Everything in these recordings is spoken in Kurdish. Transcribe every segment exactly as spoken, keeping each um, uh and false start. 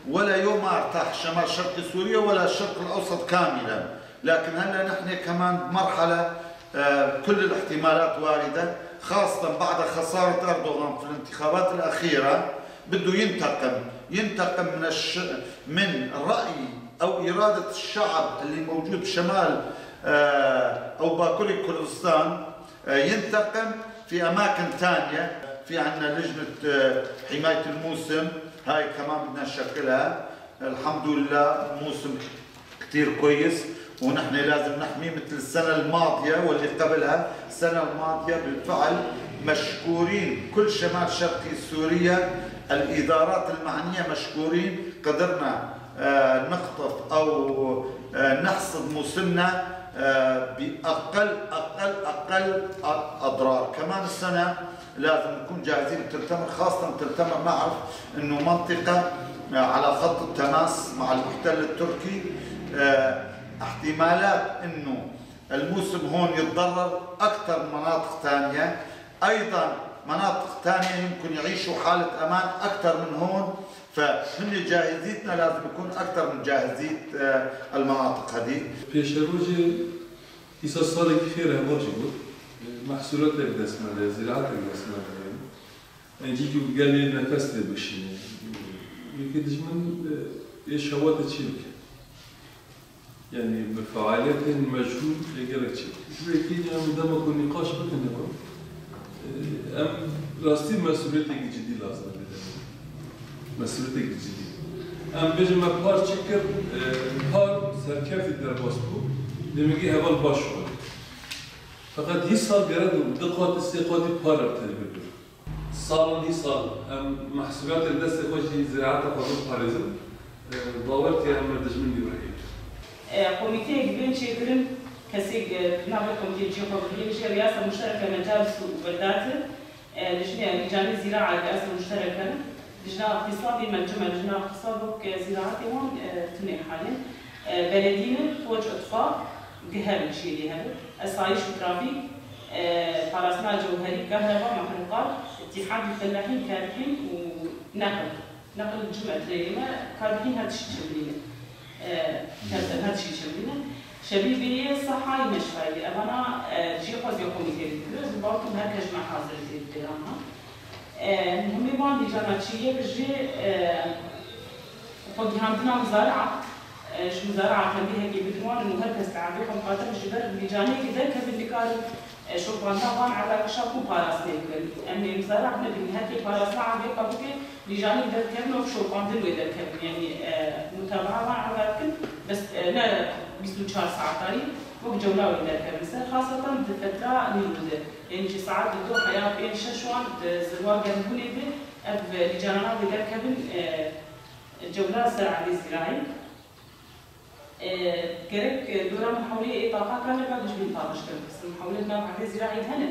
ولا يوم ما ارتاح شمال شرق سوريا ولا الشرق الأوسط كاملا، لكن هلا نحن كمان بمرحلة، آه، كل الاحتمالات واردة، خاصة بعد خسارة أردوغان في الانتخابات الأخيرة. بده ينتقم، ينتقم من الش-، من رأي أو إرادة الشعب اللي موجود بشمال، آه، أو باكوري كردستان، آه، ينتقم في أماكن تانية. في عنا لجنة، آه، حماية الموسم، هاي كمان بدنا نشكلها. الحمد لله موسم كتير كويس، ونحن لازم نحميه مثل السنة الماضية واللي قبلها. السنة الماضية بالفعل مشكورين كل شمال شرقي سوريا، الإدارات المعنية مشكورين، قدرنا، آه، نقطف أو، آه، نحصد موسمنا، آه، بأقل، أقل، أقل أضرار. كمان السنة لازم نكون جاهزين لتل تمر، خاصة تل تمر نعرف إنه منطقة، آه، على خط التماس مع المحتل التركي. آه، احتمالات إنه الموسم هون يتضرر أكثر من مناطق تانية. أيضًا مناطق تانية يمكن يعيشوا حالة أمان أكثر من هون، فهن جاهزيتنا لازم يكون أكثر من جاهزية، آه، المناطق هذه. Pêşerojê îsa salekî xêr heval jî got, mehsûletek dest me de, ziraetek dest me de. Em cîkî gelê nefes tê bişîne. Yekê dijmin, e, ê şewatê çê bike. Yani bi faaliyetên mecbûr ê gelek çê bike. Ji wê yekê em dema ku nîqaş bikin eva, e, em rastî mesûliyeteke cidî lazim e bide. Mesûliyeteke cidî. Em bêjin me par çi kir, e, par serkeftî derbas bû, demekî heval baş xwe. Feqet hî sal gerek du qatî, sê qatî par em têr bibin. Salan hî sal em mehsûlatên destê xwe jî ziraeta xwe biparêzin, e, bawer dikim em li dijmin wê wehî. E, komîteyek bên çêkirin, kesê, e, navê komîteyê cihê xwe bigire, bêje riyasa muştereke mecalis û welat e. E, lijnê, lîcanê zîraa riyasa muştereke ne. Lijna îqtîsadê, mencûme lijna îqtîsad wek, e, zîraetê wan, e, tune halê. E, beledî ne, foç, itfaq, gihe bi çiyê lê hebe. Esayîş û trafîk, e, parastina cewherî, kehreba, mehruqat, îtîhad û felahîn, kerhîn û neqil. Neqil cûme dirêjime, karbîn her tiştî çevirîne. E, her, her tiştî çevirîne. Şevî bêyê seha yî meşxayî. Evana, e, cî xwezî komîtê dikir. Ji bar ku her kes me hazir tê dikir ama. E, muhimê van dîcana çi yek jî, e, xwegihandina mizaraat, e, ji mizaraat hemî hekî bidwanin û her kes teadê xwe miqatem ji ber dîcanê ki derkevin dikarin, e, şopandina van erdakişa ku parastinê bikin. Em ê mizaraat nebin, her kê parastina erdê xwe bike, dîcanê derkevin û şopandin wê derkevin. Yanî, e, mutabaa van erda bikin, bes, e, ne bîst û çar saetarî wek cewla wê derkevin ser, xasatan di fetra nîro de. Yanî ji saet di do heya pênc şeş wan di zirwa germbûnê de ev, e, dîcanana wê derkevin, e, cewla ser erdê zîrayê. E, gerek, e, dora mihewleyê ê taqa kane ve dijmin paqijkirin. Piştî mihewlet nav erdê zîraî hene.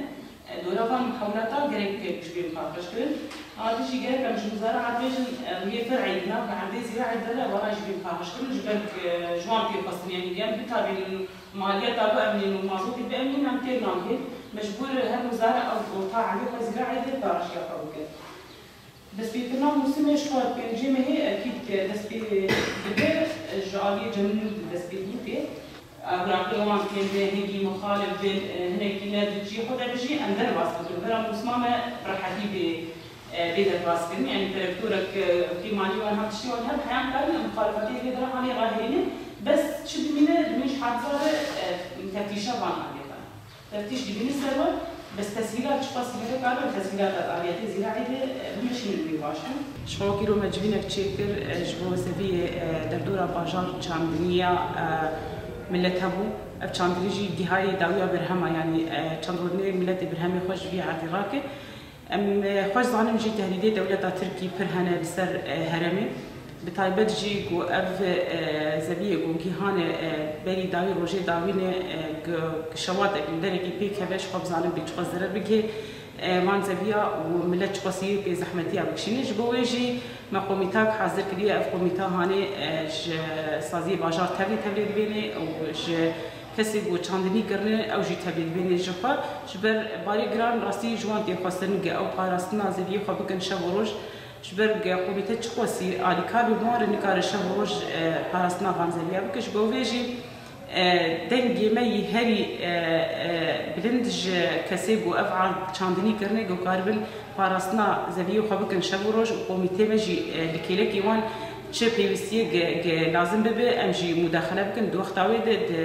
E, dora van mihewleta gerek, e, dijmin paqijkirin. A dijî gerek em ji mizara bêjin, e, rûyê fer'î di nav erdê zîraî de re vana jî bên paqijkirin. Ji ber, e, ji wan tê xwestin, yanî em bitabînin û maliyeta biemînin û mazotê biemînin em têr nagihên. Mecbûr her mizara ew orta erdê xwe zîraî de paqijiya xwe bike. Destpêkirina mûsimê ji xwe pêncê mehê ekîd ke dest pê dibe, ji aliyê cem nû de dest pê dike. Huraqê wan tên bê hingî mixalif bên, hinekî ne di cî xwe de bijî, em derbas bikin. Vera mûsima me bi rehetî bê, bê derbas kirin. Yanî traktorek, qîmanî wan hev, tiştê wan hev, heyan karin em muxalifetê vê dera hanê rahênin. Bes çi dimîne, dimîn ji hadiza re, teftîşa van aliyeta. Teftîş dibîne ser we, bes teshîlat çiqasî hebe karin teshîlata aliyetê zîraî de, e, bimeşînin wî baş in. Ji xwe wekî ro me civînek çêkir, e, ji bo zeviyê, e, derdora bajar çandiniya, e, millet hebû. Ev çandinî jî gihayê dawiya berhema, yanî, e, çend rojnê milletê berhemê xwe ji vî erdî rake. Em, e, xweş zanin jî tehdîdê dewleta Tirkî pir hene li ser, e, herêmê. Bi taybet jî ku ev, e, zeviyê ku gihane, e, berî dawî rojê dawînê, e, gi-, gi şewatek li derekî pêk heve, ji xwe bizanin bê çiqas zerer bigihê, e, van zeviya û milet çiqasî pê zehmetiya bikişîne. Ji bo wê jî me komîtak hazir kiriye. Ev komîta hanê, e, ji saziyê bajar tevlî tevlî dibêne û ji kesê ku çandinî kirine ew jî tevlî dibêne ji xwe. Ji ber barê giran rastî ji wan tê xwestin ge ew parastina zeviyê xwe bikin şev û roj. Ji ber ku komîte çiqasî alîkar be, bi wan re nikare şev û roj, e, parastina van zeviya bike. Ji bo vê jî, e, dengê me yî herî, e, e, bilind ji kesê ku ev erd çandinî kirine, ku karibin parastina zeviyê xwe bikin şev û roj û komîtê me jî, e, li kêlekî wan çi pêwîstiyê ge-, ge lazim bibe, em jî mudaxele bikin. Di wexta wê de, di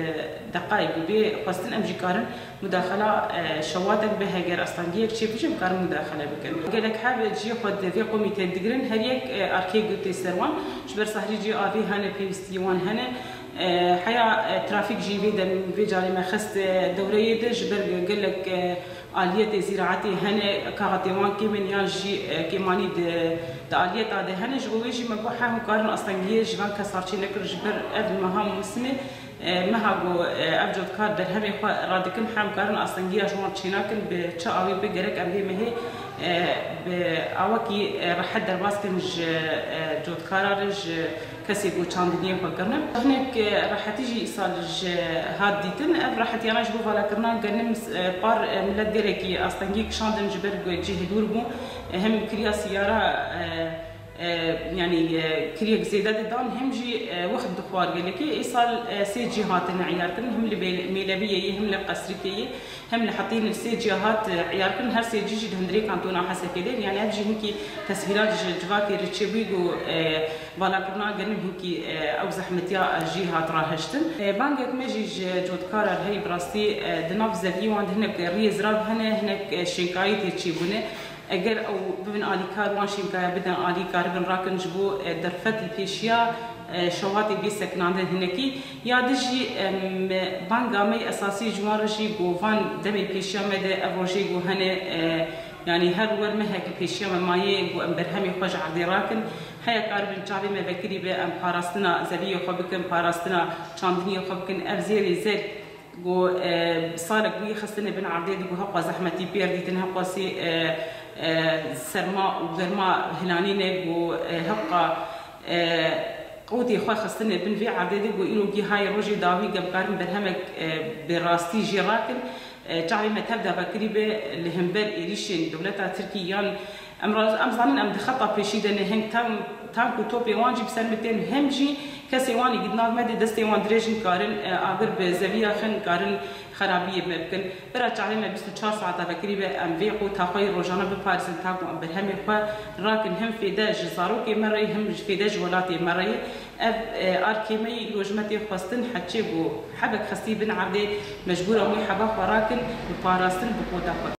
deqayê ku bê xwestin, em jî karin mudaxela, e, şewatek be, heger astengiyek çêbû jî em karin mudaxele bikin. Gelek heb cihê xwe di vê komîtê digirin, her yek, e, erkê girtê ser wan. Ji ber sahrî cî avê hene, pêwîstiyê wan hene. E, heya, e, trafîk jî vê dem, vê carê me xist, e, dewreyê de, ji ber gelek, e, aliyetê zîraetê hene, kaxetê wan kêm in yan jî, e, kêmanî di, di aliyeta de hene. Ji bo wê jî me got, he hûn karin astengiyê ji van kesar çê nekin, ji ber ev meha mûsimê, e, meha ku, e, ev cotkar berhemê xwe radikin, he hûn karin astengiya ji wan çênakin, bi çi awê be gerek em vê mehê, e, bi awakî, e, rehet derbas kin ji, e, cotkara re, ji kesê ku çandiniyê xwe kirine. Hinek, e, rehetî jî îsal ji hat dîtin. Ev rehetiyana ji bo valakirina genim, e, par, e, milet gelekî astengî kişandin, ji ber ku cihê dûr bû. E, hem kiriya siyara, e, e, yanî, e, kiriyek zêde didan, hem jî, e, wext dixwar gelekê. Îsal, e, sê cî hatine eyarkirin, hem li Bê-, Mêleviyê yê, hem li Qesrikê yê. Hem li Hetîn li sê ciya hat, e, eyarkirin, her sê cî jî di hundirê kantona Hesekê de. Yanî ev jî hinkî teshîlat ji civakê re çêbûyî ku, e, valakirina genim hinkî, e, ew zehmetiya, e, jî hat rahiştin. E, bangek me jî ji cotkara herî bi rastî, e, di nav zeviyê wan de hinek riyê zirav hene, hinek, e, şênkayî tê çêbûne. Eger ew bibin alîkar, wan şênkaya bidin alî, karibin rakin ji bo, e, derfet li pêşiya, e, şewatê bê sekinandin hinekî. Ya di jî, em, banga me yê esasî ji wan re jî ku van demê pêşiya me de ev rojê ku hene, e, yanî her wer mehek li pêşiya me maye ku em berhemê xwe ji erdê rakin. Heya karibin çavê me vekirî be, em parastina zeviyê xwe bikin, parastina çandiniyê xwe bikin. Ev zêrê zer ku, e, salek bûyî xistine bin erdê de ku heqa zehmetî pêr dîtin, heqa sê, e, e, serma û germa hilanîne ku, e, heqa, e, qewtê xwe xistine bin vê erdê de ku îro gihayê rojê dawî em karin berhemek, e, bi rastî jê rakin. E, çavê me tev de vekirî be li hember êrîşên dewleta Tirkî yan Em raz-, em zanin em di xeta pêşî de ne, hing tank, tank û topê wan jî bi ser me tên, hem jî kesê wan ê ku di nav me de destê wan dirêj in, karin, e, agir bi zeviya xin, karin xerabiyê me bikin. Bira çavê me bîst û çar saeta vekirî be, em vê qota xwe yê rojane biparêzin, ta ku em berhemê xwe rakin, hem fêde ji zarokê me re yê, hem jî fêde ji welatê me re yê. Ev, e, arkê me yê îro ji me tê xwestin, heçê ku hebek xistî bin erdê, mecbûr em wê heba xwe rakin, bi parastin, bi qota xwe.